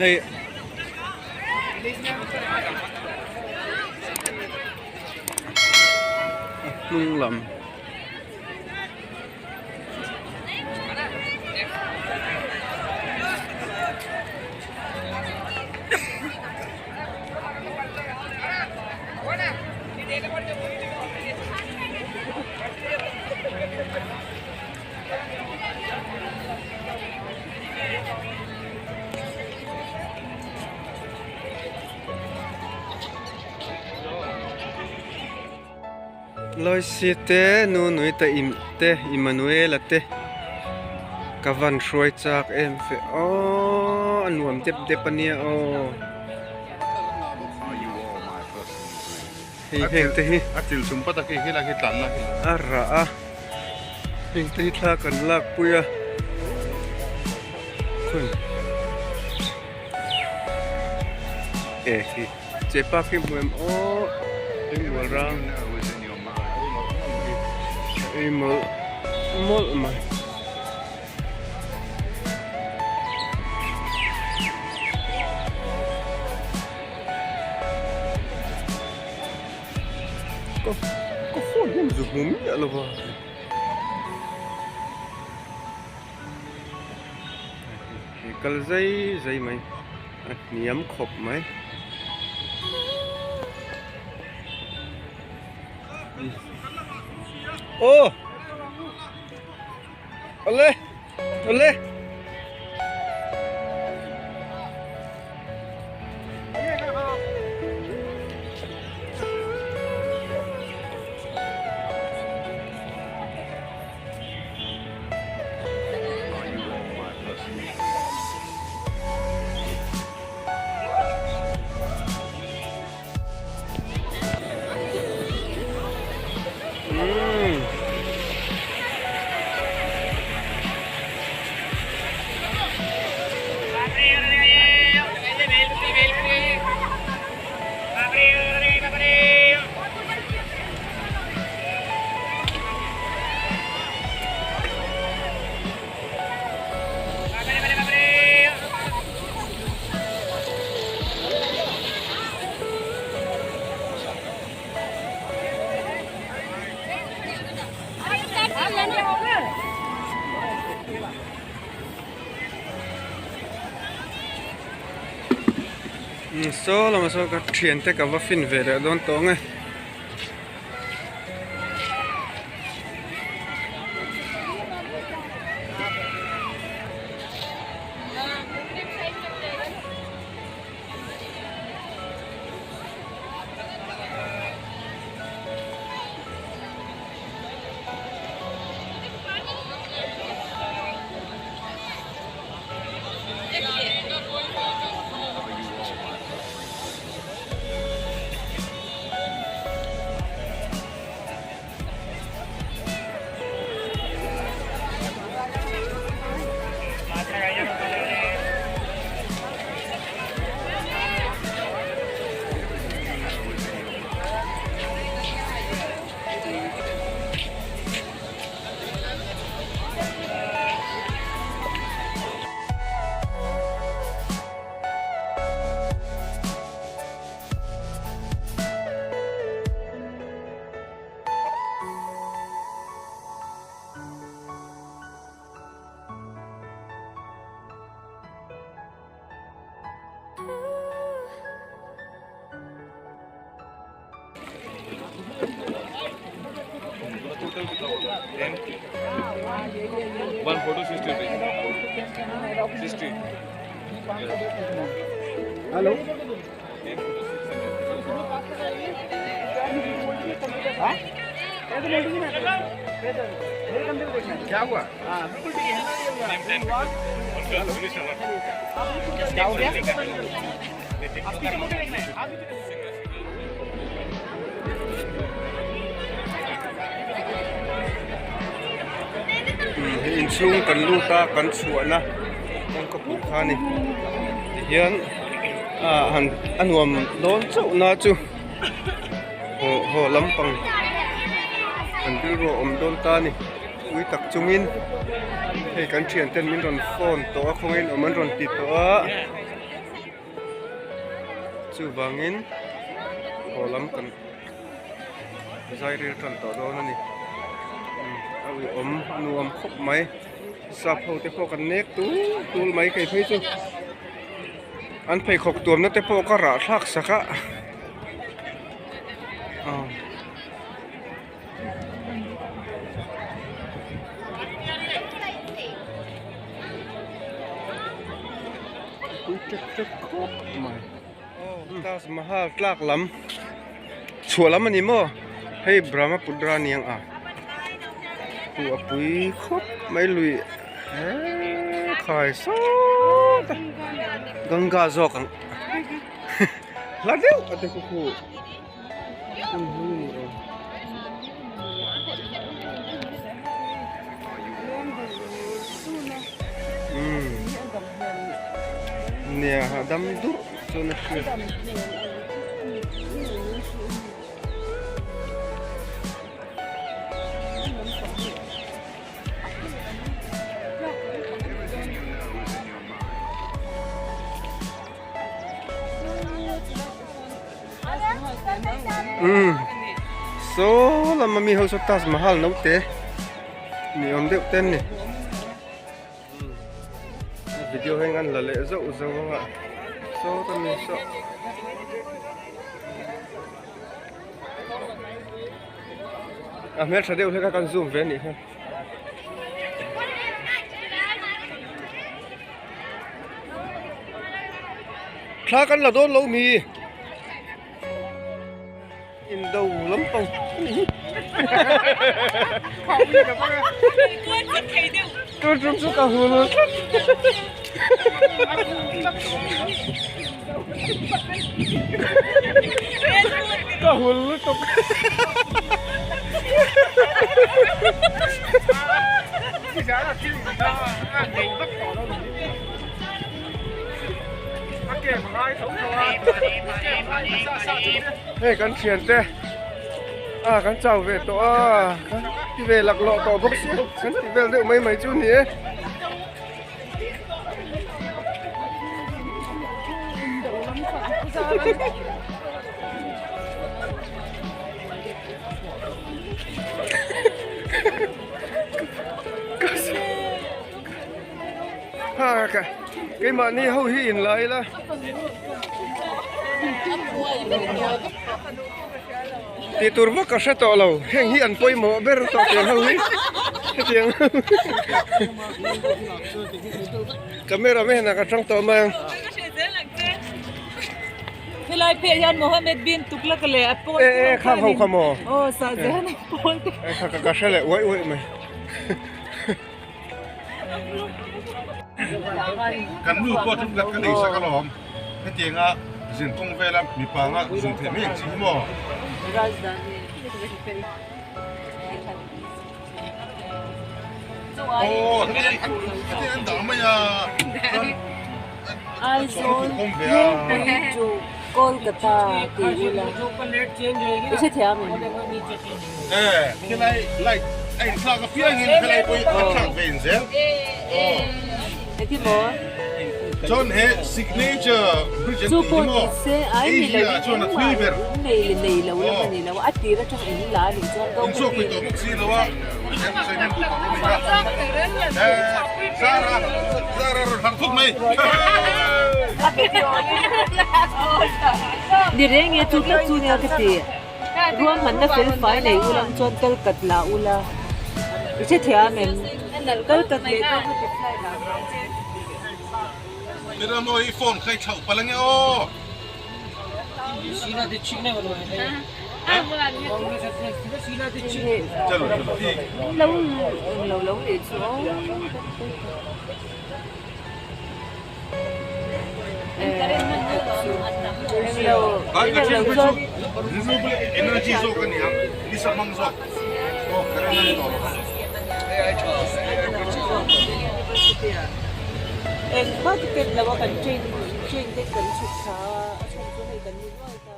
Hei a hnung lam. Loisi te Nunui te im te Immanuela te ka van hruai chak em fe aww a nuam dep dep ania aww. Hei heng te hi a chil chum pat a khi khi lai khi tlan na khi a rah a heng te hi thla kan lak pui a khawi e khi chepa khi hmu em aw eng mual rang ei mawlh mawlh mai. Ka ka phone hian zu hmu miah lo va. Hei kal zai zai mai a hniam khawp mai. Aw awle awle. Saw lamah saw ka thiante ka va fin ve leh dawn tawh ang e. One photo 60 rupees. 60. Hello. क्या हुआ Hei inchhung kan lut a kan chhuahna kawngka pui kha a ni tihian ah han a nuam dawn chauh na chu haw haw lampang an rilru a awm dawn ta a ni ui tak chungin hei kan thianten min rawn phone tawh a khawngin awm an rawn ti tawh a. Chuvangin haw lam kan zai ril tan tawh dawn a ni. A uiawm a nuam khawp mai. Sap ho te pawh kan nek tul tul mai kei phei chu. An pheikhawk tuamna te pawh ka rah thlak sak a. Pui ṭek ṭek khawp mai. Taj Mahal tlak lam chhuah lam a ni maw hei Brahmaputra a ni ang a chu a pui khawp mai lui eee khai sawt a Ganga zawk ang hla deuh a te khu khu. Nia dam durh chuan a hriat. Umm saw lama mi ho saw Taj Mahal naute ni awm deuh te an ni video heng an la leh zauh zauh ang a saw ta mi saw a hmeltha deuh hlek a kan zoom ve a nih kha. Thla kan la dawn lo mi indo lampang tun tum chu ka hul tlat ka hul lutuk. Hei kan thian te a kan chau ve tawh a kan ti ve laklawh tawh bawk sia kan ti vel deuh mai mai chu ni e. Ha ka keimahni ho hi in la ila. Tih tur vak ka hre tawh lo heng hi an pawimawh ber tawh tiang ho hi hetiang camera man ah ka tang tawh mai ang. Helai pheh hian Mohammed bin Tughlaq leh a pawl e e khang ho kha maw aw Shahjahan a pawl te kha ka hre leh uaih uaih mai. Kan nu pawh tum khat ka nei sak alawm. Hetianga zin kawng vela mipa anga zin theih mai ang chi hi maw? Aw hetiang an dah mai a chuan Aizawl Hmingpui to Kolkata tih ila i hrethiam em? E khilai light a inthlak apiangin khilai pawh hi a thlak ve in zel. Engti maw? Chuan he signature bridge an Chu tih hi pawh maw ni se ai ni lo Asia chuan a thui ber. Nei leh nei lo lam a ni lo a tir atang in la a nih chuan In chhuak pui tawh bawk si lo a sawi duh tawh lo a ni kha. Zara Zara rawn harh thut mai. Ni reng e chu tlat chu nia ka ti. Ruahmanna fel fai nei ulang chuan kal kat la ula. I hre thiam em? Kal kat leh ka ka ti fly la. Tiramaw i phone kha i thlauh palh ange aw. Lo lo lo leh chu aw. Renewable energy zawk a ni ang, nisa hmang zawk. Aw current a ni tawh lo. Engmah ti ken lo a kan train train te kan chhuk thla a, a chhan chu hei kan ni nual ta.